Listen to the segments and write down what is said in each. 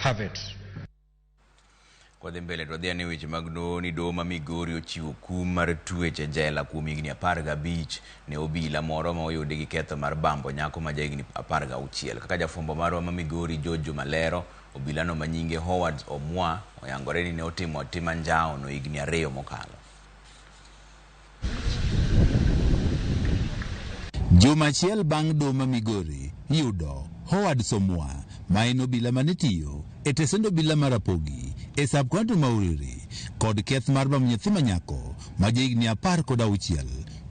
have it. Kwadhi mbele to wadhi ane weche mag doho ni doho ma Migori ochiwo kum mar twech e jela kuom higni 15 ne obila moro ma oyudi gi ketho mar bambo nyako ma jahigni 16. Kaka jafwambo marwa ma Migori George Juma lero, obilano ma nyinge Howard Omwa oyangore ni ne otimo tim anjawo no higni 2 mokalo. Juma achiel bang' doho ma Migori yudo Howard Somwa ma en obila mane tiyo e tesend obila mar Rapogi e sub county ma Uriri kod keth mar bambo nyathi ma nyako ma jahigni 16.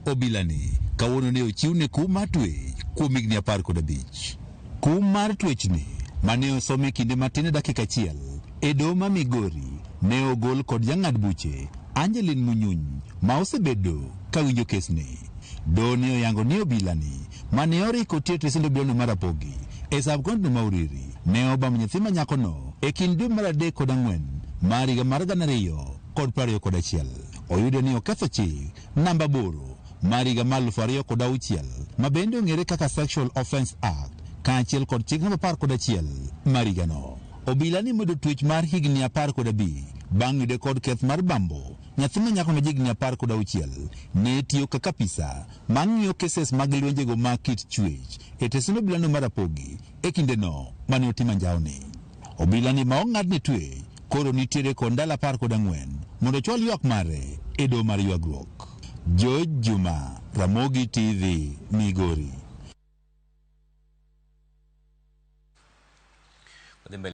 Obila ni kawuono ne ochiwne kum mar twech kuom higni 15. Kum mar twechni mane osom e kinde matin e dakika achiel e doho ma Migori ne ogol kod jang'ad buche Angeline Munyuny ma osebedo kawinjo kesni. Doho ne oyango ni obilani mane oriko tiyo e tesend obilano mar Rapogi e sub county ma Uriri ne obambo nyathi ma nyakono e kind dwe mar 3 kod 4 mar higa mar 2021. Oyude ni oketho chik namba 8 mar higa mar 2006 ma bende ong'ere kaka Sexual Offence Act kaachiel kod chik namba 11 mar higano. Obila ni medo twech mar higni 15 bang' yude kod keth mar bambo nyathi ma nyako ma jahigni 16 ne tiyo kaka apisa mang'iyo cases mag lwenjego mag kit chwech e tesend obilano mar Rapogi e kindeno mane otimo anjawni. Obila ni ma ong'adne twech koro nitiere kod ndalo 14 mondo ochwal ywak mare e doho mar ywagruok. George Juma, Ramogi TV, Migori.